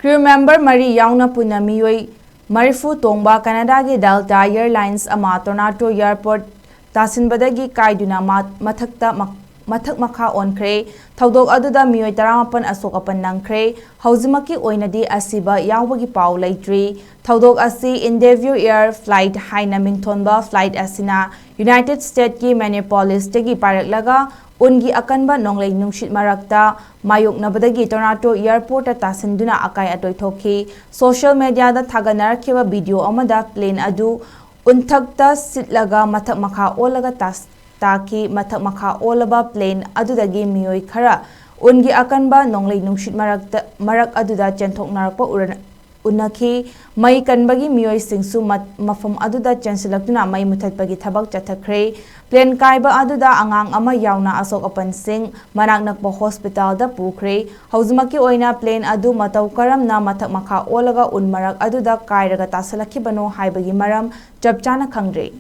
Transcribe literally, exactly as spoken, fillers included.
Crew member ꯃꯔꯤ ꯌꯥꯎꯅ ꯄꯨꯟꯅ ꯃꯤꯑꯣꯏ ꯃꯔꯤꯐꯨ ꯇꯣꯡꯕ ꯀꯅꯥꯗꯥꯒꯤ Delta Airlines ꯑꯃ Toronto Airport ꯇꯥꯁꯤꯟꯕꯗꯒꯤ ꯀꯥꯏꯗꯨꯅ ꯃꯥ-, ꯃꯊꯛꯇ ꯃꯛ-, ꯃꯊꯛ ꯃꯈꯥ ꯑꯣꯟꯈ꯭ꯔꯦ꯫ ꯊꯧꯗꯣꯛ ꯑꯗꯨꯗ ꯃꯤꯑꯣꯏ ꯇꯔꯥꯃꯥꯄꯟ ꯑꯁꯣꯛ ꯑꯄꯟ ꯅꯪꯈ꯭ꯔꯦ꯫ ꯍꯧꯖꯤꯛꯃꯛꯀꯤ ꯑꯣꯏꯅꯗꯤ ꯑꯁꯤꯕ ꯌꯥꯎꯕꯒꯤ ꯄꯥꯎ ꯂꯩꯇ꯭ꯔꯤ꯫ ꯊꯧꯗꯣꯛ ꯑꯁꯤ Indiview Air Flight ꯍꯥꯏꯅ ꯃꯤꯡꯊꯣꯟꯕ flight ꯑꯁꯤꯅ United States ꯀꯤ Minneapolis ꯇꯒꯤ ꯄꯥꯏꯔꯛꯂꯒ ꯎꯟꯒꯤ ꯑꯀꯟꯕ ꯅꯣꯡꯂꯩ ꯅꯨꯡꯁꯤꯠ ꯃꯔꯛꯇ ꯃꯥꯌꯣꯛꯅꯕꯗꯒꯤ Toronto Airport ꯇ ꯇꯥꯁꯤꯟꯗꯨꯅ ꯑꯀꯥꯏ ꯑꯇꯣꯏ ꯊꯣꯛꯈꯤ꯫ Social media ꯗ ꯊꯥꯒꯠꯅꯔꯛꯈꯤꯕ video ꯑꯃꯗ plane ꯑꯗꯨ ꯎꯟꯊꯛꯇ ꯁꯤꯠꯂꯒ ꯃꯊꯛ ꯃꯈꯥ ꯑꯣꯜꯂꯒ ꯇꯥꯁ-, ꯇꯥꯈꯤ꯫ ꯃꯊꯛ ꯃꯈꯥ ꯑꯣꯜꯂꯕ plane ꯑꯗꯨꯗꯒꯤ ꯃꯤꯑꯣꯏ ꯈꯔ ꯎꯟꯒꯤ ꯑꯀꯟꯕ ꯅꯣꯡꯂꯩ ꯅꯨꯡꯁꯤꯠ ꯃꯔꯛꯇ, ꯃꯔꯛ ꯑꯗꯨꯗ ꯆꯦꯟꯊꯣꯛꯅꯔꯛꯄ ꯎꯔ-, ꯎꯅꯈꯤ꯫ ꯃꯩ ꯀꯟꯕꯒꯤ ꯃꯤꯑꯣꯏꯁꯤꯡꯁꯨ ꯃꯠ-, ꯃꯐꯝ ꯑꯗꯨꯗ ꯆꯦꯟꯁꯤꯜꯂꯛꯇꯨꯅ ꯃꯩ ꯃꯨꯊꯠꯄꯒꯤ ꯊꯕꯛ ꯆꯠꯊꯈ꯭ꯔꯦ꯫ Plane ꯀꯥꯏꯕ ꯑꯗꯨꯗ ꯑꯉꯥꯡ ꯑꯃ ꯌꯥꯎꯅ ꯑꯁꯣꯛ ꯑꯄꯟꯁꯤꯡ ꯃꯅꯥꯛ ꯅꯛꯄ hospital ꯗ ꯄꯨꯈ꯭ꯔꯦ꯫ ꯍꯧꯖꯤꯛꯃꯛꯀꯤ ꯑꯣꯏꯅ plane ꯑꯗꯨ ꯃꯇꯧ ꯀꯔꯝꯅ ꯃꯊꯛ ꯃꯈꯥ ꯑꯣꯜꯂꯒ ꯎꯟ ꯃꯔꯛ ꯑꯗꯨꯗ ꯀꯥꯏꯔꯒ ꯇꯥꯁꯤꯜꯂꯛꯈꯤꯕꯅꯣ ꯍꯥꯏꯕꯒꯤ ꯃꯔꯝ ꯆꯞ ꯆꯥꯅ ꯈꯪꯗ꯭ꯔꯤ꯫